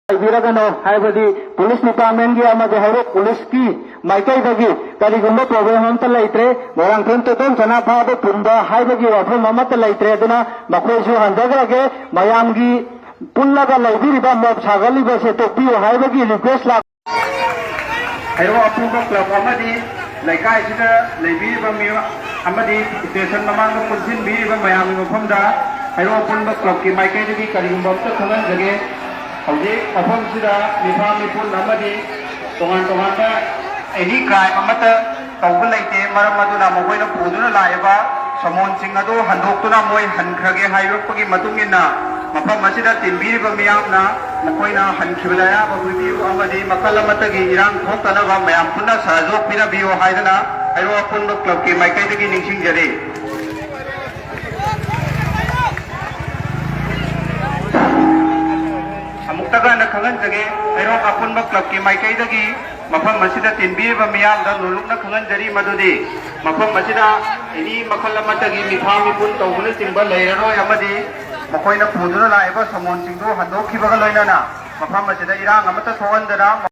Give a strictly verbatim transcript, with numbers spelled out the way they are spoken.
ꯂꯩꯕꯤꯔꯒꯅꯣ ꯍꯥꯏꯕꯗꯤ ꯄꯨꯂꯤꯁ ꯗꯤꯄꯥꯔꯠꯃꯦꯟꯒꯤ ꯑꯃꯗꯤ ꯍꯩꯔꯣꯛ ꯄꯨꯂꯤꯁꯀꯤ ꯃꯥꯏꯀꯩꯗꯒꯤ ꯀꯔꯤꯒꯨꯝꯕ ꯄ꯭ꯔꯣꯕ꯭ꯂꯦꯝ ꯑꯃꯠꯇ ꯂꯩꯇ꯭ꯔꯦ꯫ ꯃꯣꯏꯔꯥꯡꯊꯦꯝ ꯇꯣꯇꯣꯝ ꯁꯅꯥ ꯐꯥꯕ ꯄꯨꯟꯕ ꯍꯥꯏꯕꯒꯤ ꯋꯥꯐꯝ ꯑꯃꯠꯇ ꯂꯩꯇ꯭ꯔꯦ꯫ ꯑꯗꯨꯅ ꯃꯈꯣꯏꯁꯨ ꯍꯟꯖꯈ꯭ꯔꯒꯦ꯫ ꯃꯌꯥꯝꯒꯤ ꯄꯨꯜꯂꯒ ꯂꯩꯕꯤꯔꯤꯕ ꯃꯣꯞ ꯁꯥꯒꯠꯂꯤꯕꯁꯦ ꯇꯣꯛꯄꯤꯌꯨ ꯍꯥꯏꯕꯒꯤ ꯔꯤꯀ꯭ꯋꯦꯁ ꯂꯥꯛ ꯍꯩꯔꯣꯛ ꯑꯄꯨꯟꯕ ꯀ꯭ꯂꯕ ꯑꯃꯗꯤ ꯂꯩꯀꯥꯏꯁꯤꯗ ꯂꯩꯕꯤꯔꯤꯕ ꯃꯤꯑꯣꯏ ꯑꯃꯗꯤ ꯁ꯭ꯇꯦꯁꯟ ꯃꯃꯥꯡꯗ ꯄꯨꯟꯁꯤꯟꯕꯤꯔꯤꯕ ꯃꯌꯥꯝꯒꯤ ꯃꯐꯝꯗ ꯍꯩꯔꯣꯛ ꯑꯄꯨꯟꯕ ꯀ꯭ꯂꯕꯀꯤ ꯃꯥꯏꯀꯩꯗꯒꯤ ꯀꯔꯤꯒꯨꯝꯕ ꯑꯝꯇ ꯈꯪꯍꯟꯖꯒꯦ꯫ ꯍꯧꯖꯤꯛ ꯃꯐꯝꯁꯤꯗ ꯃꯤꯐꯥ ꯃꯤꯄꯨꯟ ꯑꯃꯗꯤ ꯇꯣꯉꯥꯟ ꯇꯣꯉꯥꯟꯕ ꯑꯦꯅꯤ ꯀ꯭ꯔꯥꯏꯝ ꯑꯃꯠꯇ ꯇꯧꯕ ꯂꯩꯇꯦ꯫ ꯃꯔꯝ ꯑꯗꯨꯅ ꯃꯈꯣꯏꯅ ꯄꯨꯗꯨꯅ ꯂꯥꯛꯏꯕ ꯁꯥꯃꯣꯟꯁꯤꯡ ꯑꯗꯨ ꯍꯟꯗꯣꯛꯇꯨꯅ ꯃꯣꯏ ꯍꯟꯈ꯭ꯔꯒꯦ ꯍꯥꯏꯔꯛꯄꯒꯤ ꯃꯇꯨꯡ ꯏꯟꯅ ꯃꯐꯝ ꯑꯁꯤꯗ ꯇꯤꯟꯕꯤꯔꯤꯕ ꯃꯤꯌꯥꯝꯅ ꯃꯈꯣꯏꯅ ꯍꯟꯈꯤꯕꯗ ꯑꯌꯥꯕ ꯄꯤꯕꯤꯌꯨ ꯑꯃꯗꯤ ꯃꯈꯜ ꯑꯃꯠꯇꯒꯤ ꯏꯔꯥꯡ ꯊꯣꯛꯇꯅꯕ ꯃꯌꯥꯝ ꯄꯨꯟꯅ ꯁꯍꯖꯣꯛ ꯄꯤꯅꯕꯤꯌꯨ ꯍꯥꯏꯗꯅ ꯍꯩꯔꯣꯛ ꯑꯄꯨꯟꯕ ꯀ꯭ꯂꯕꯀꯤ ꯃꯥꯏꯀꯩꯗꯒꯤ ꯅꯤꯡꯁꯤꯡꯖꯔꯤ꯫ ꯑꯃꯨꯛꯇꯒ ꯍꯟꯅ ꯈꯪꯍꯟꯖꯒꯦ, ꯍꯩꯔꯣꯛ ꯑꯄꯨꯟꯕ ꯀ꯭ꯂꯕꯀꯤ ꯃꯥꯏꯀꯩꯗꯒꯤ ꯃꯐꯝ ꯑꯁꯤꯗ ꯇꯤꯟꯕꯤꯔꯤꯕ ꯃꯤꯌꯥꯝꯗ ꯅꯣꯜꯂꯨꯛꯅ ꯈꯪꯍꯟꯖꯔꯤ ꯃꯗꯨꯗꯤ ꯃꯐꯝ ꯑꯁꯤꯗ ꯑꯦꯅꯤ ꯃꯈꯜ ꯑꯃꯠꯇꯒꯤ ꯃꯤꯐꯥ ꯃꯤꯄꯨꯟ ꯇꯧꯕꯅꯆꯤꯡꯕ ꯂꯩꯔꯔꯣꯏ ꯑꯃꯗꯤ ꯃꯈꯣꯏꯅ ꯄꯨꯗꯨꯅ ꯂꯥꯛꯏꯕ ꯁꯥꯃꯣꯟꯁꯤꯡꯗꯨ ꯍꯟꯗꯣꯛꯈꯤꯕꯒ ꯂꯣꯏꯅꯅ ꯃꯐꯝ ꯑꯁꯤꯗ ꯏꯔꯥꯡ ꯑꯃꯠꯇ ꯊꯣꯛꯍꯟꯗꯅ